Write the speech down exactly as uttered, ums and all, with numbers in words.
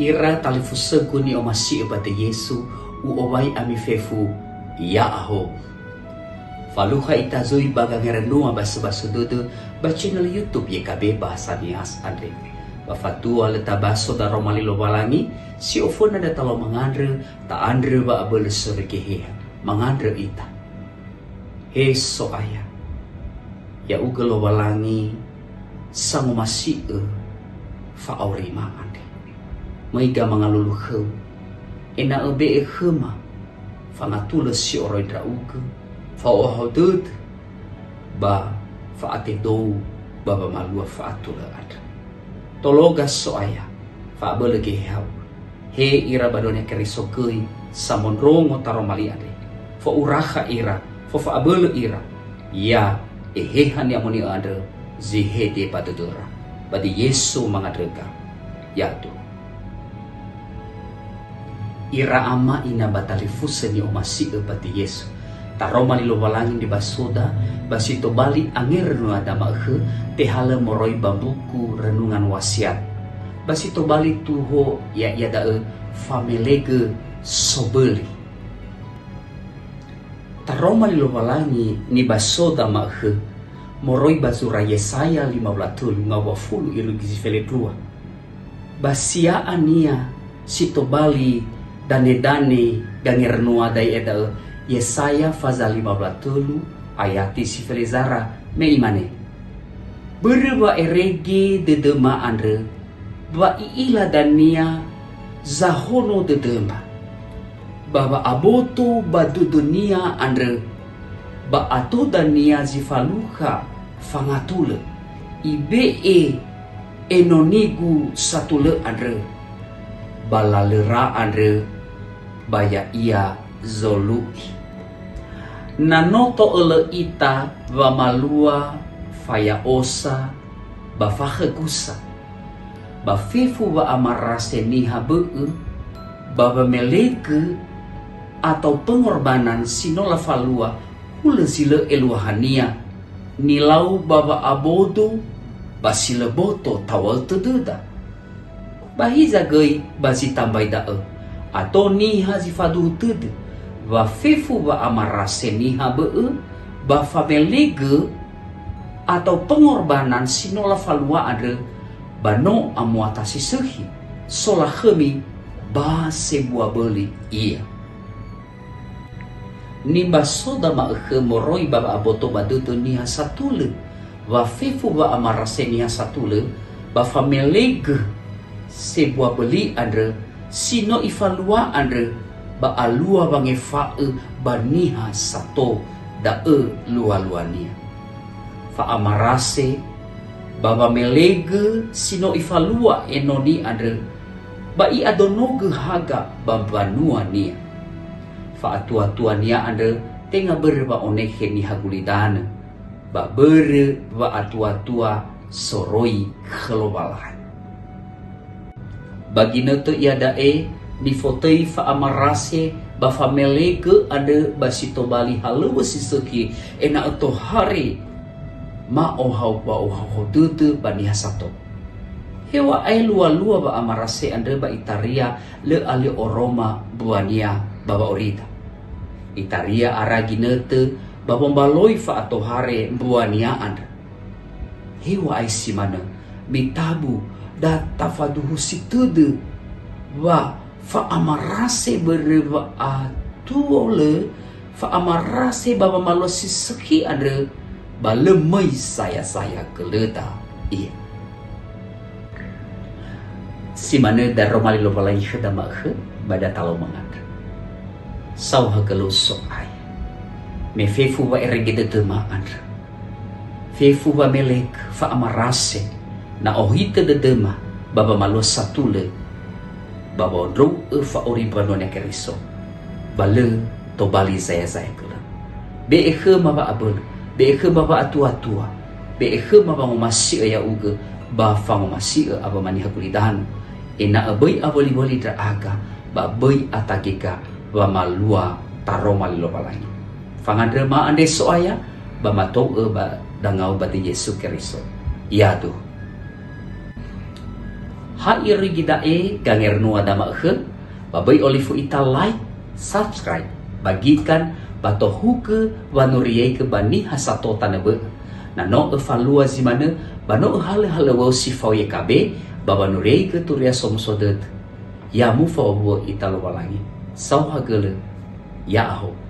Ira talifusögu ni'omasi'ö ba döi Yesu, u'owai ami fefu, ya'ahowu. Falukha ita zui ba gangerenua baso-baso dödö ba channel YouTube Y K B Bahasa Nias andre. Ba fatua lö tabaso daroma li Lowalangi, si oföna da talau mangandrö, ta'andrö wa'abölö soroi Geheha, mangandrö ita. He So'aya, Ya'ugö Lowalangi sangomasi'ö fa'aurima andre. Möiga mangalulu khöu, ena'ö be'e khöma fangatulö si oroi ndra'ugö, fa'ohahau dödö, ba fa'atedou ba wamalua fa'atulö andrö. Tologa So'aya, fa'abölö Geheha-U. He ira ba Döi Keriso göi samondrongo taroma li andre. Fo'urakha ira, fofa'abölö ira. Ya, Eheha ni'amoni'ö andrö zi hede ba dödöra. Ba döi Yesu mangandröga. Ya'ahowu. Ira ama ina ba talifusö ni'omasi'ö ba döi Yesu. Taroma li Lowalangi nibasoda, ba si tobali angerenua dama'ökhö, tehalö moroi ba mbuku Renungan Wasiat. Ba si tobali tuho ya'ia da'ö famelegö soböli. Taroma li Lowalangi nibasoda ma'ökhö, moroi ba zura Yesaya lima wulu a tölu ngawua fulu irugi zi felendrua. Ba sia'ania si tobali danedane gangerenua da'e da'ö Yesaya faza lima wulu a tölu ayati si felezara me imane, "Börö wa'erege dödöma andrö, wa i'ila dania zahono dödöma, ba wa'aboto ba dödönia andrö, ba ato dania zi falukha fangatulö, ibe'e enonigu satulö andrö, ba lalöra andrö, ba ya'ia zolu'i." Na no to'ölö ita wamalua faya'osa ba fakhögusa, ba fefu wa'amarase niha bö'ö, ba wamelegö atau pengorbanan si no lafalua hulö zi lö eluahania, nilau ba wa'abodo ba si lö boto tawa'ö tödöda. Ba hiza göi ba zi tambai da'ö, ato niha zi faduhu tödö, wa fefu wa'amarase niha bö'ö, ba famelegö atau pengorbanan si no lafalua andrö, ba no amuata si sökhi, solakhömi ba sebua böli ia. Nibasoda ma'ökhö moroi ba wa'aboto ba dödö niha satulö, wa fefu wa'amarase niha satulö, ba famelegö sebua böli andrö si no ifalua andrö, ba alua wangefa'ö ba niha sato da'ö lualuania. Fa'amarase ba wamelegö si no ifalua enoni andrö, ba i'adonogö haga ba mbanuania. Fa'atuatuania andrö tenga börö wa'onekhe niha gulidanö, ba börö wa'atuatua soroi khö Lowalangi. Ba ginötö iada'e, nifotöi fa'amarase ba famelegö andrö ba si tobali halöŵö si sökhi, ena'ö tohare ma'ohahau-, wa'ohahau dödö ba niha sato. Heŵa'ae lualua wa'amarase andrö ba itaria lö alio oroma mbuania ba wa'orida. Itaria ara ginötö ba wombaloi fa'atohare mbuania andrö. Heŵa'ae si manö, mitabu da tafaduhusi tödö wa fa'amarase börö wa'atuo lö fa'amarase ba wamalua si sökhi andrö, ba lö möi zaya-zaya gölöda ia. Si manö daroma li Lowalangi khöda ma'ökhö, ba da talau mangandrö. Saohagölö So'aya. Me fefu wa'erege dödöma andrö. Fefu wamelegö fa'amarase, na ohitö dödöma ba wamalua satulö, ba wa'ondrou'ö fa'auri mbanua-Nia Keriso, ba lö tobali zaya-zaya gölö. Be'e khöma wa'abölö, be'e khöma wa'atuatua, be'e khöma wangomasi'ö ya'ugö, ba fangomasi'ö awöma niha gulidanö, ena'ö böi awöli-wöli ndra'aga, ba böi atagega wamalua taroma li Lowalangi. Fangandröma andre So'aya, ba matou'ö ba dangau ba döi Yesu Keriso. Ya'ahowu. Ha irugi da'e gangernuada ma'ökhö, ba böi olifu ita like, subscribe, bagikan, ba tohugö wanuriaigö ba niha sato tanö bö'ö. Na no öfalua zi manö, ba no öhalö halöwöu si fao Y K B, ba wanuriaigö Turia Somuso Dödö. Ya mufowua ita Lowalangi. Saohagö lö. Ya'ahowu.